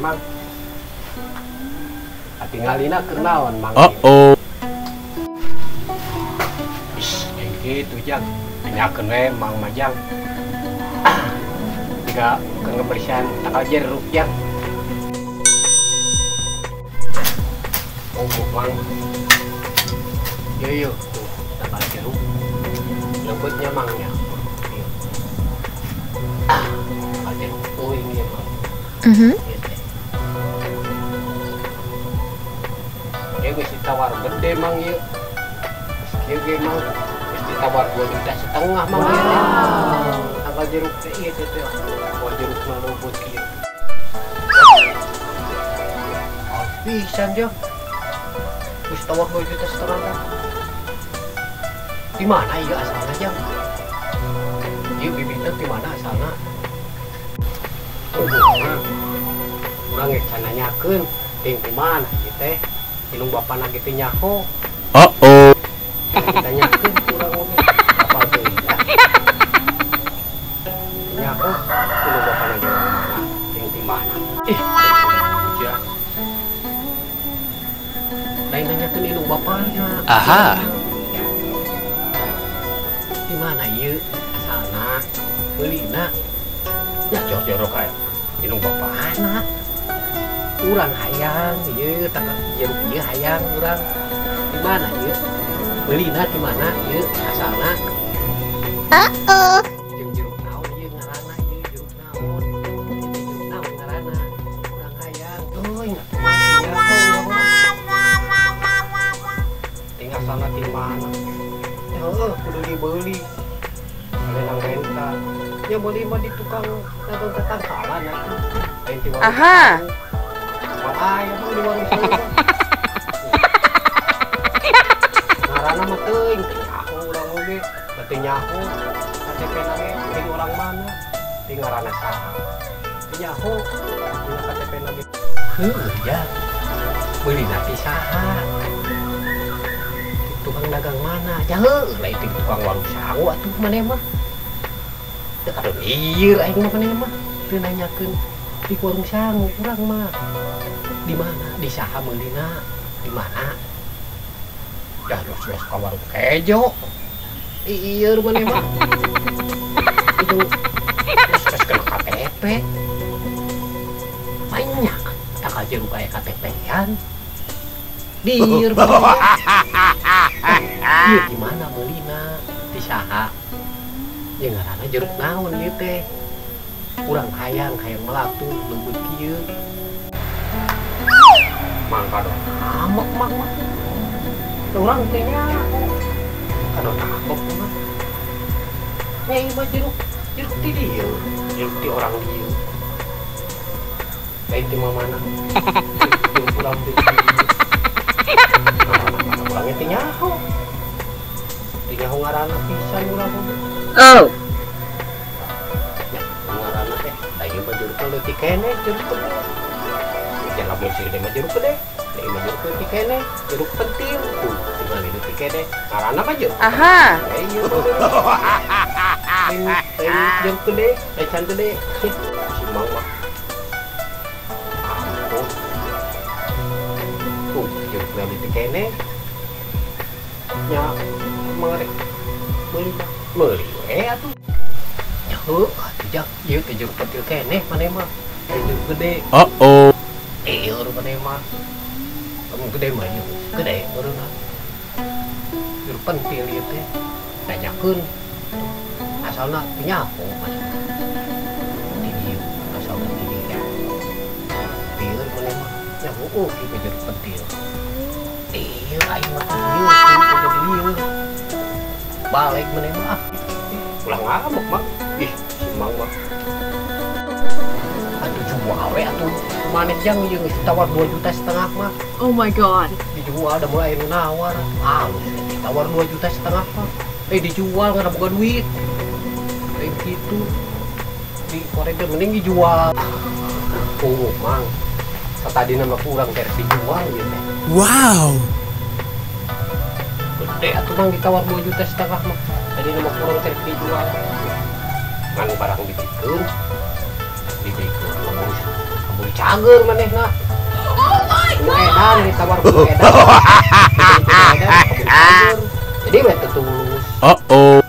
Mang. Katingalina keur naon Mang? Oh. Ih, yang kitu Jang. Tanyakeun we Mang Majang. Jika kebersihan tangkal jeruk Jang. Oh, Mang. Yo yo, tuh tangkal jeruk. Lembutnya Mang ya. Tangkal jeruk oh ini ya Mang. Dia geus ditawar gede Mang ieu. Geus kieu ge Mang. Geus ditawar 2,5 juta Mang ieu teh. Tangkal jeruk teh ieu teh. Wah jeruk mah lembut kieu. Oh, pisan dia. Geus tawar 2,5 juta teh. Di mana ieu asalna Jang? Ieu bibitna di mana asalna? Oh, urang geus can nanyakeun ting kumaha ieu teh. Indung bapana ge teh nyaho. Oh. Ditanyakeun urang oge. Apal teuing ya. Nyaho indung bapana ge mana? Ting di mana? Ih, ya. Lain nanyakeun indung bapana. Aha. Di mana ieu asalna? Meulina. Ya jor-jorok kae. Indung bapana. Urang hayang ieu tangkal jeruk ieu hayang urang. Di mana ieu? Meulina di mana ieu asalna? Uh-oh. Jeung jeruk naon ieu ngaranna ieu jeruk naon? Ieu jeruk naon ngaranna? Urang hayang. Euy, ting asalna di mana? Heuh, kudu dibeli. Menang renta. Ya meuli mah di tukang dagang tetangkalan atuh. Lain ti warung. Aha. Aya mah di warung sangu. Ngaranna mah teuing teu nyaho urang oge, teu nyaho KTP-na ge ting urang mana, ting ngaranna saha. Teu nyaho dina KTP-na ge. Heueuh ya. Meulina ti saha? Tukang dagang mana? Ya heueuh lain ting tukang warung sangu atuh maneh mah. Teu kadon lieur aing mah maneh mah. Teu nanyakeun di warung sangu urang mah. Di mana? Di saha meulina? Di mana? Ya geus ka warung kejo. Ieu maneh mah. Itu geus kena KTP. Banyak tangkal jeruk aya KTP-an. Lieur maneh mah. Ieu di mana meulina? Di saha? Ya ngaranna jeruk naon ieu teh? Urang hayang hayang melatu leubeut kieu. Mang kadon amok Mang mah. Urang teh nyaho. Kadon amok mah. Nya ieu mah jeruk, jeruk ti dieu, jeruk ti orang dieu. Lain ti mamana. Jeruk urang ti dieu. Ngaranna urang teh nyaho. Teu nyaho ngaranna pisan urang mah. Oh. Ya, ngaranna teh, da ieu mah jeruk leutik keneh, jeruk gede. Ya lamun si gede mah jeruk gede, da ieu mah jeruk leutik keneh, jeruk pentil. Tuh, tinggal leutik keneh. Ngaranna mah jeruk. Aha. Ieu mah jeruk gede, lain can gede. Si Mang mah. Ampun. Tuh, jeruk leutik keneh. Nya mang rek meuli mah. Meuli we atuh. Ya heuh atuh Jang, ieu teh jeruk pentil keneh maneh mah. Jeruk gede. Oh. Ieu maneh mah. Lamun gede mah ieu gede meureunna. Jeruk pentil ieu teh. Nanyakeun asalna teu nyaho maksudna. Di dieu asalna di dieu. Ieu maneh mah. Ya heueuh ieu jeruk pentil. Ieu aing mah ieu jadi lieur. Balik maneh mah. Ulah ngamuk Mang. Ih, si Mang mah. Atuh jual we atuh. Maneh Jang ieu geus ditawar 2,5 juta mah. Oh my god. Dijual da mulai nu nawar. Halus ditawar 2,5 juta mah. Eh dijual ngan boga duit. Lain kitu. Di koreger mending dijual. Oh, Mang. Satadina mah kurang teh dijual ieu teh. Wow. Gede atuh Mang ditawar 2,5 juta mah. Tadi nama kurang teh dijual. Ngan barang dibikeun. Dibikeun Kudu cager manehna. Oh my god. Edan ditawar ku edan. Jadi we teu tulus. Uh-oh.